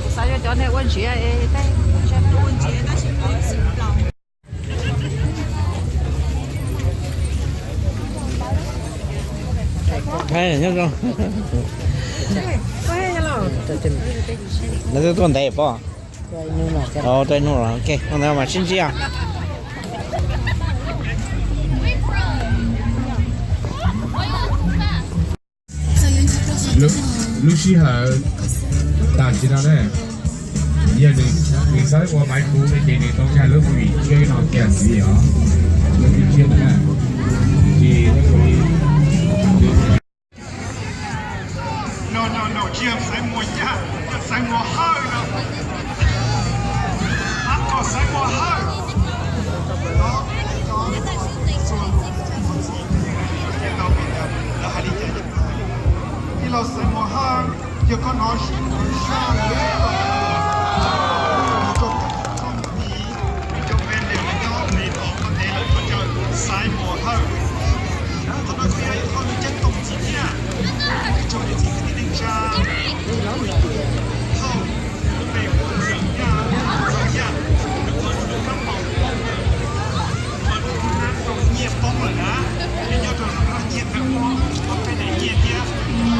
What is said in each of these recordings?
Kuv xav yuav cov nej ua ntsiav es tej ua ntsiav tab sis Lawv twb tuaj ntev pob. Rau ib hnub los, ok, hnub ntawd mam sib ntsib. Lub sij hawm tam sim no ne, yog nws xav ua maiv kub no ces nws tau nkag lub movie tshiab no kiag xwb os. Lub movie tshiab no na, ces no no no, tsis yog Xaiv Muas Yaj, yog Xaiv Muas Hawj no. Hab kom Xaiv Muas Hawj. Ib los Xaiv Muas Hawj, yog koj hnov sib nrug sab lawm, rau koj tus koj mus tiv, rau peb nws nyob pem tod koj ntev lawm koj caw Xaiv Muas Hawj. Qhov no kuj yog ib qho lus ceeb toom txiv thiab. Ib tsoom niam txiv kwv tij neej tsa, thaum lub npe hu Ntxawm Yaj, Ntxawm Yaj, nws ua rau lub kab paus poob, ua rau lub hnab rau nyiaj poob lawm na. Ces nyob rau nws noj nyiaj ntawm ob peb daim nyiaj thiab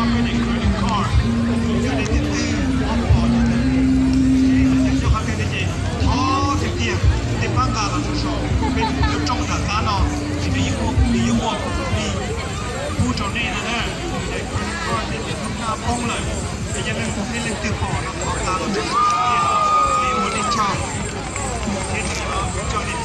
ob peb daim credit card, yog daim twg twg ob pom, yog qhov twg ne ces thov tiag tiag nej pab nqa los rau saum peb lub rooj nram qab no, ces nws yeej muaj, nws yeej muaj li pub rau nej no na. Daim credit card thiab daim hnab poob lawm, es yog leej, nej leej twg pom no thov nqa los rau saum, nej ua nej tsaug thiab coj nej.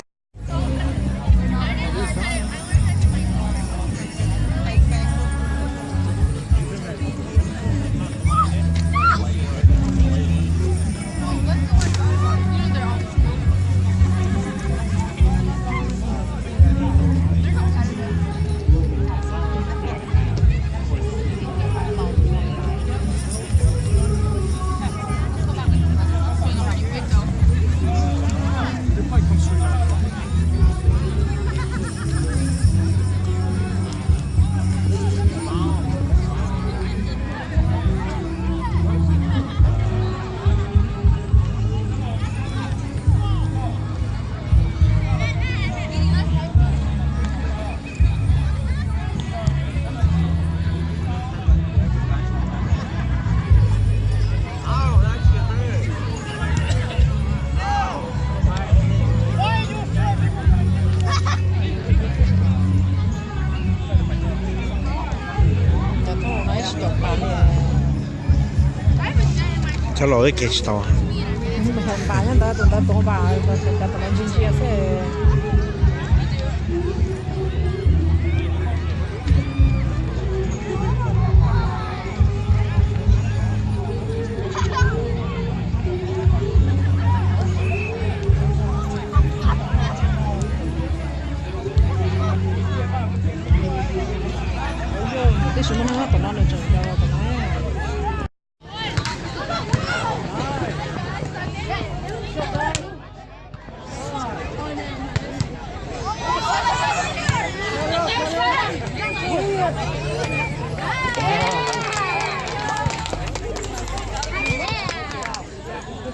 Cov laus ib ke tsis tau. Nws xyaum npas nyob ntawd, tus ntawd tuav npas, cov tom no ntsia ntsia xwb. Tab sis muaj neeg tom no nws tseem ncaws tom no.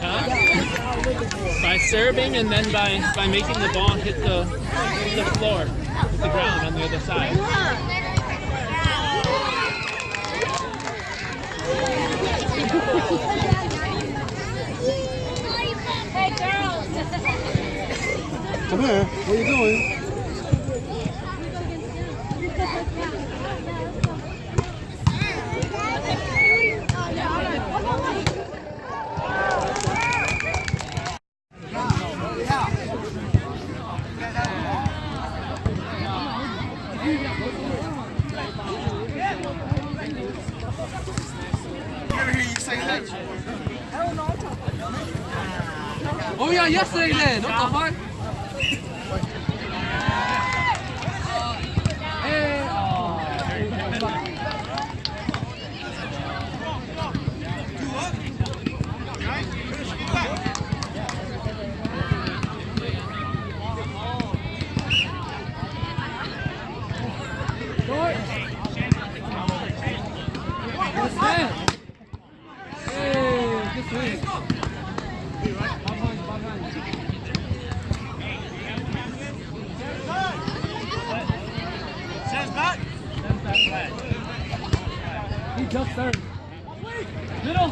Huh? By serving and then by, by making the ball hit the, the floor, the ground on the other side. Come here. What are you doing? Oh yeah, yesterday then. What the fuck? He just served. Middle.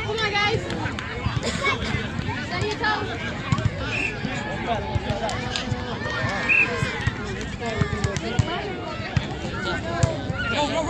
Come on, guys. Stand your toes. Qhov no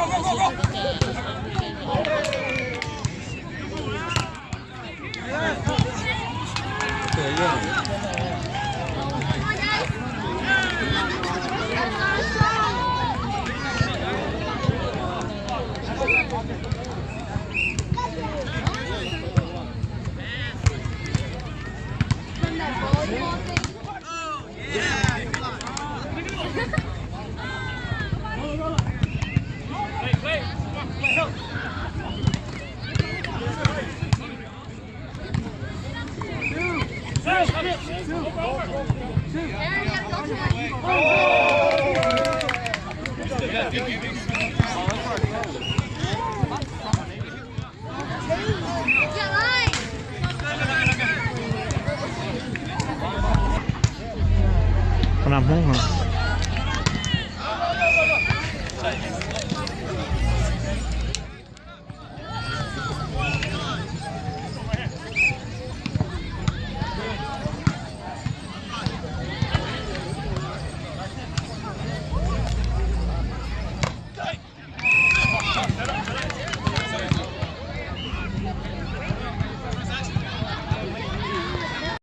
Hmoob.